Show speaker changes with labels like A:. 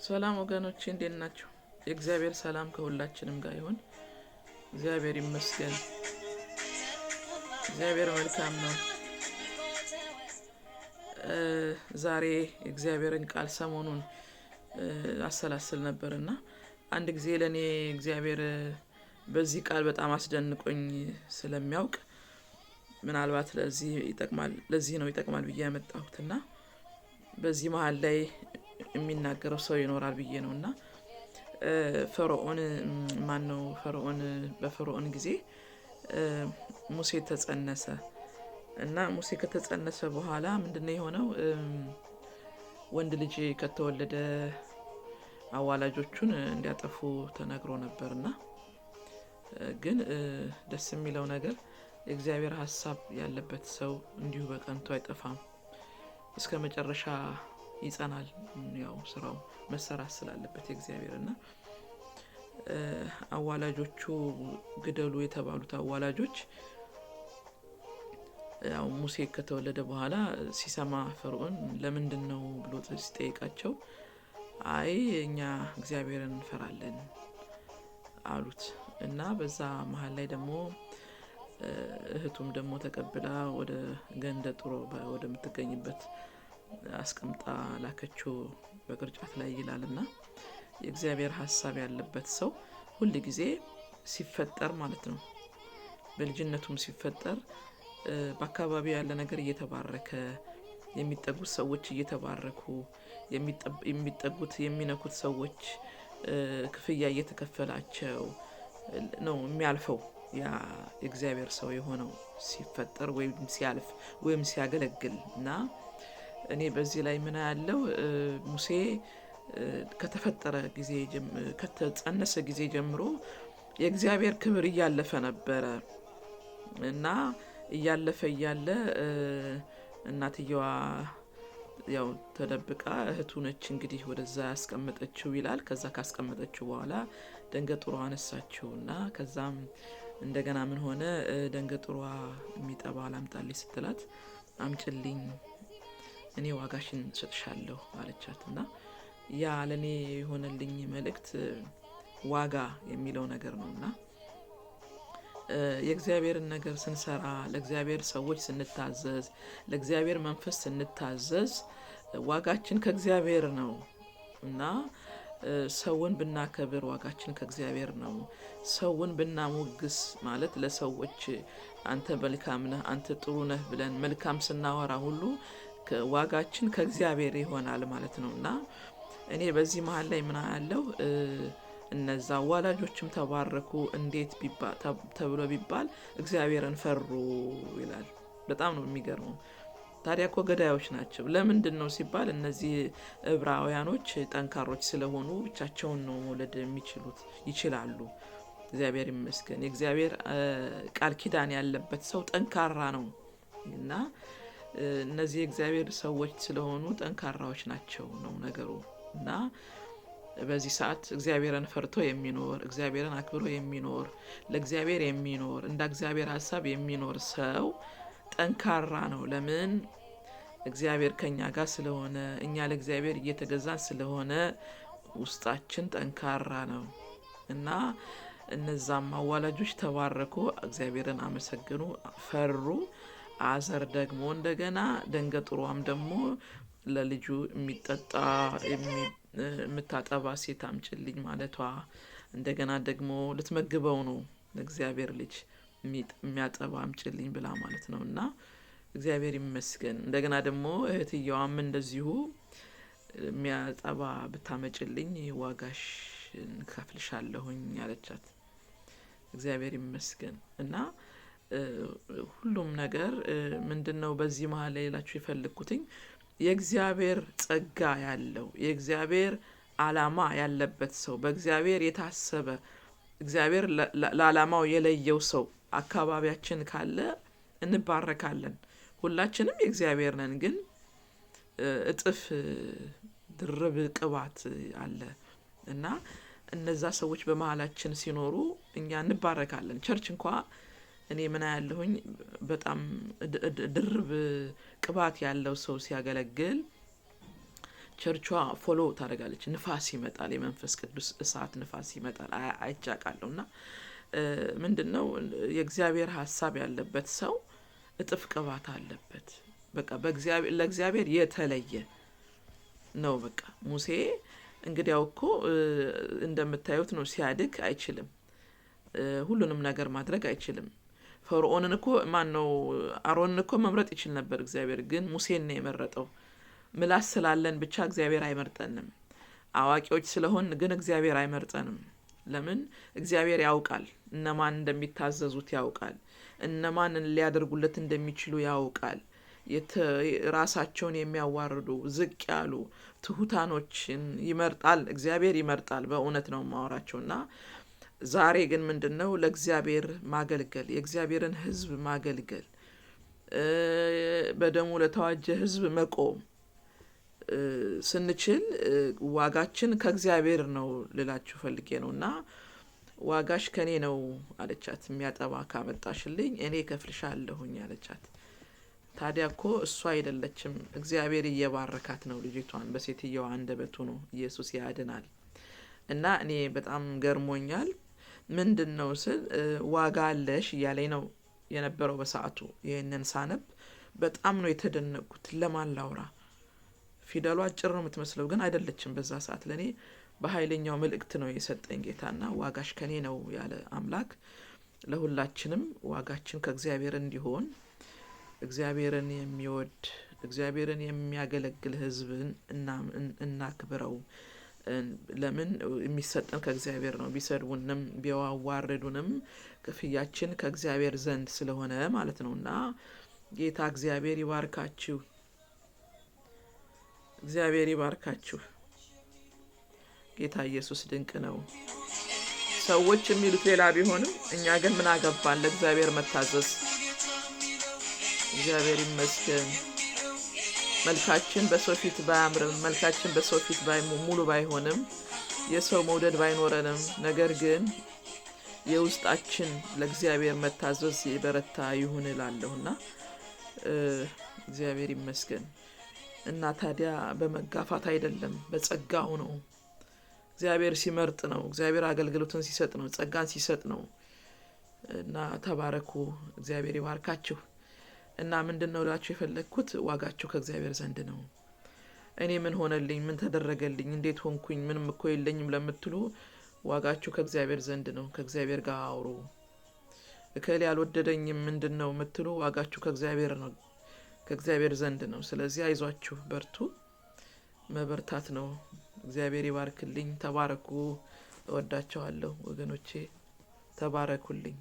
A: ሰላም ወገኖቼ፣ እንዴት ናቸው? የእግዚአብሔር ሰላም ከሁላችንም ጋር ይሁን። እግዚአብሔር ይመስገን። እግዚአብሔር መልካም ነው። ዛሬ የእግዚአብሔርን ቃል ሰሞኑን አሰላስል ነበር እና አንድ ጊዜ ለእኔ እግዚአብሔር በዚህ ቃል በጣም አስደንቆኝ ስለሚያውቅ ምናልባት ለዚህ ይጠቅማል፣ ለዚህ ነው ይጠቅማል ብዬ ያመጣሁትና በዚህ መሀል ላይ የሚናገረው ሰው ይኖራል ብዬ ነው። እና ፈርዖን ማን ነው? ፈርዖን፣ በፈርዖን ጊዜ ሙሴ ተጸነሰ። እና ሙሴ ከተጸነሰ በኋላ ምንድነው የሆነው? ወንድ ልጅ ከተወለደ አዋላጆቹን እንዲያጠፉ ተነግሮ ነበር። እና ግን ደስ የሚለው ነገር የእግዚአብሔር ሀሳብ ያለበት ሰው እንዲሁ በከንቱ አይጠፋም፣ እስከ መጨረሻ ይጸናል። ያው ስራው መሰራት ስላለበት የእግዚአብሔር። እና አዋላጆቹ ግደሉ የተባሉት አዋላጆች ያው ሙሴ ከተወለደ በኋላ ሲሰማ ፈርዖን ለምንድን ነው ብሎ ሲጠይቃቸው፣ አይ እኛ እግዚአብሔርን እንፈራለን አሉት። እና በዛ መሀል ላይ ደግሞ እህቱም ደግሞ ተቀብላ ወደ ገንደ ጥሮ ወደምትገኝበት አስቀምጣ ላከችው በቅርጫት ላይ ይላል። እና የእግዚአብሔር ሀሳብ ያለበት ሰው ሁል ጊዜ ሲፈጠር ማለት ነው፣ በልጅነቱም ሲፈጠር በአካባቢው ያለ ነገር እየተባረከ፣ የሚጠጉት ሰዎች እየተባረኩ፣ የሚጠጉት የሚነኩት ሰዎች ክፍያ እየተከፈላቸው ነው የሚያልፈው። ያ የእግዚአብሔር ሰው የሆነው ሲፈጠር ወይም ሲያልፍ ወይም ሲያገለግል። እና እኔ በዚህ ላይ ምን ያለው፣ ሙሴ ከተፈጠረ ጊዜ፣ ከተጸነሰ ጊዜ ጀምሮ የእግዚአብሔር ክብር እያለፈ ነበረ። እና እያለፈ እያለ እናትየዋ ያው ተደብቃ እህቱ ነች እንግዲህ ወደዛ ያስቀመጠችው ይላል። ከዛ ካስቀመጠችው በኋላ ደንገጡሯ አነሳችው። እና ከዛም እንደገና ምን ሆነ? ደንገጡሯ የሚጠባ ላምጣልኝ ስትላት አምጭልኝ፣ እኔ ዋጋሽን እሰጥሻለሁ አለቻት። እና ያ ለእኔ የሆነልኝ መልእክት ዋጋ የሚለው ነገር ነው። እና የእግዚአብሔርን ነገር ስንሰራ፣ ለእግዚአብሔር ሰዎች ስንታዘዝ፣ ለእግዚአብሔር መንፈስ ስንታዘዝ ዋጋችን ከእግዚአብሔር ነው። እና ሰውን ብናከብር ዋጋችን ከእግዚአብሔር ነው። ሰውን ብናሞግስ ማለት ለሰዎች አንተ መልካም ነህ፣ አንተ ጥሩ ነህ ብለን መልካም ስናወራ ሁሉ ዋጋችን ከእግዚአብሔር ይሆናል ማለት ነው። እና እኔ በዚህ መሀል ላይ ምን አያለሁ? እነዛ ወላጆችም ተባረኩ። እንዴት ተብሎ ቢባል እግዚአብሔርን ፈሩ ይላል። በጣም ነው የሚገርመው። ታዲያ እኮ ገዳዮች ናቸው። ለምንድን ነው ሲባል እነዚህ ዕብራውያኖች ጠንካሮች ስለሆኑ ብቻቸውን ነው መውለድ የሚችሉት፣ ይችላሉ። እግዚአብሔር ይመስገን። የእግዚአብሔር ቃል ኪዳን ያለበት ሰው ጠንካራ ነው። እና እነዚህ የእግዚአብሔር ሰዎች ስለሆኑ ጠንካራዎች ናቸው ነው ነገሩ። እና በዚህ ሰዓት እግዚአብሔርን ፈርቶ የሚኖር፣ እግዚአብሔርን አክብሮ የሚኖር፣ ለእግዚአብሔር የሚኖር፣ እንደ እግዚአብሔር ሀሳብ የሚኖር ሰው ጠንካራ ነው። ለምን? እግዚአብሔር ከኛ ጋር ስለሆነ፣ እኛ ለእግዚአብሔር እየተገዛን ስለሆነ ውስጣችን ጠንካራ ነው። እና እነዛም አዋላጆች ተባረኩ፣ እግዚአብሔርን አመሰገኑ፣ ፈሩ። አዘር ደግሞ እንደገና ደንገጥሯም ደግሞ ለልጁ የሚጠጣ የምታጠባ ሴት አምጭልኝ ማለቷ፣ እንደገና ደግሞ ልትመግበው ነው፣ ለእግዚአብሔር ልጅ የሚያጠባ አምጭልኝ ብላ ማለት ነው። እና እግዚአብሔር ይመስገን። እንደገና ደግሞ እህትየዋም እንደዚሁ የሚያጠባ ብታመጭልኝ ዋጋሽ ከፍልሻለሁኝ አለቻት። እግዚአብሔር ይመስገን። እና ሁሉም ነገር ምንድን ነው በዚህ መሀል ላይ ላችሁ የፈለግኩትኝ፣ የእግዚአብሔር ጸጋ ያለው፣ የእግዚአብሔር አላማ ያለበት ሰው፣ በእግዚአብሔር የታሰበ፣ እግዚአብሔር ለዓላማው የለየው ሰው አካባቢያችን ካለ እንባረካለን። ሁላችንም የእግዚአብሔር ነን፣ ግን እጥፍ ድርብ ቅባት አለ። እና እነዛ ሰዎች በመሀላችን ሲኖሩ እኛ እንባረካለን። Church እንኳ እኔ ምን ያለሁኝ፣ በጣም ድርብ ቅባት ያለው ሰው ሲያገለግል ቸርቿ follow ታደርጋለች። ንፋስ ይመጣል፣ የመንፈስ ቅዱስ እሳት ንፋስ ይመጣል። አይቻቃለሁ። እና ምንድን ነው፣ የእግዚአብሔር ሀሳብ ያለበት ሰው እጥፍ ቅባት አለበት። በቃ ለእግዚአብሔር የተለየ ነው። በቃ ሙሴ እንግዲያው እኮ እንደምታዩት ነው። ሲያድግ አይችልም፣ ሁሉንም ነገር ማድረግ አይችልም። ፈርዖንን እኮ፣ ማን ነው፣ አሮንን እኮ መምረጥ ይችል ነበር። እግዚአብሔር ግን ሙሴን ነው የመረጠው። ምላስ ስላለን ብቻ እግዚአብሔር አይመርጠንም። አዋቂዎች ስለሆን ግን እግዚአብሔር አይመርጠንም። ለምን? እግዚአብሔር ያውቃል፣ እነማን እንደሚታዘዙት ያውቃል። እነማን ሊያደርጉለት እንደሚችሉ ያውቃል። ራሳቸውን የሚያዋርዱ፣ ዝቅ ያሉ ትሁታኖችን ይመርጣል። እግዚአብሔር ይመርጣል። በእውነት ነው የማወራቸው። እና ዛሬ ግን ምንድን ነው፣ ለእግዚአብሔር ማገልገል፣ የእግዚአብሔርን ሕዝብ ማገልገል፣ በደሙ ለተዋጀ ሕዝብ መቆም ስንችል ዋጋችን ከእግዚአብሔር ነው ልላችሁ ፈልጌ ነው። እና ዋጋሽ ከኔ ነው አለቻት። የሚያጠባ ካመጣሽልኝ እኔ ከፍልሻለሁኝ አለቻት። ታዲያ እኮ እሷ አይደለችም፣ እግዚአብሔር እየባረካት ነው ልጅቷን በሴትየዋ አንደበት ሆኖ። ኢየሱስ ያድናል። እና እኔ በጣም ገርሞኛል። ምንድን ነው ስል ዋጋ አለሽ እያለኝ ነው የነበረው በሰዓቱ። ይህንን ሳነብ በጣም ነው የተደነቅኩት። ለማን ላውራ? ፊደሉ አጭር ነው የምትመስለው፣ ግን አይደለችም። በዛ ሰዓት ለእኔ በኃይለኛው መልእክት ነው የሰጠኝ ጌታና ዋጋሽ ከኔ ነው ያለ አምላክ ለሁላችንም ዋጋችን ከእግዚአብሔር እንዲሆን፣ እግዚአብሔርን የሚወድ፣ እግዚአብሔርን የሚያገለግል ሕዝብን እናክብረው። ለምን? የሚሰጠን ከእግዚአብሔር ነው። ቢሰድቡንም ቢያዋርዱንም ክፍያችን ከእግዚአብሔር ዘንድ ስለሆነ ማለት ነው። እና ጌታ እግዚአብሔር ይባርካችሁ። እግዚአብሔር ይባርካችሁ። ጌታ ኢየሱስ ድንቅ ነው። ሰዎች የሚሉት ሌላ ቢሆንም እኛ ግን ምን አገባን? ለእግዚአብሔር መታዘዝ። እግዚአብሔር ይመስገን። መልካችን በሰው ፊት ባያምርም፣ መልካችን በሰው ፊት ሙሉ ባይሆንም፣ የሰው መውደድ ባይኖረንም፣ ነገር ግን የውስጣችን ለእግዚአብሔር መታዘዝ የበረታ ይሁን እላለሁና እግዚአብሔር ይመስገን። እና ታዲያ በመጋፋት አይደለም፣ በጸጋው ነው። እግዚአብሔር ሲመርጥ ነው። እግዚአብሔር አገልግሎትን ሲሰጥ ነው። ጸጋን ሲሰጥ ነው። እና ተባረኩ። እግዚአብሔር ይባርካችሁ። እና ምንድን ነው እላችሁ የፈለግኩት፣ ዋጋችሁ ከእግዚአብሔር ዘንድ ነው። እኔ ምን ሆነልኝ፣ ምን ተደረገልኝ፣ እንዴት ሆንኩኝ፣ ምንም እኮ የለኝም ለምትሉ ዋጋችሁ ከእግዚአብሔር ዘንድ ነው። ከእግዚአብሔር ጋር አውሩ። እከሌ አልወደደኝም ምንድን ነው የምትሉ ዋጋችሁ ከእግዚአብሔር ነው፣ ከእግዚአብሔር ዘንድ ነው። ስለዚህ አይዟችሁ፣ በርቱ። መበርታት ነው። እግዚአብሔር ይባርክልኝ። ተባረኩ። እወዳቸዋለሁ ወገኖቼ። ተባረኩልኝ።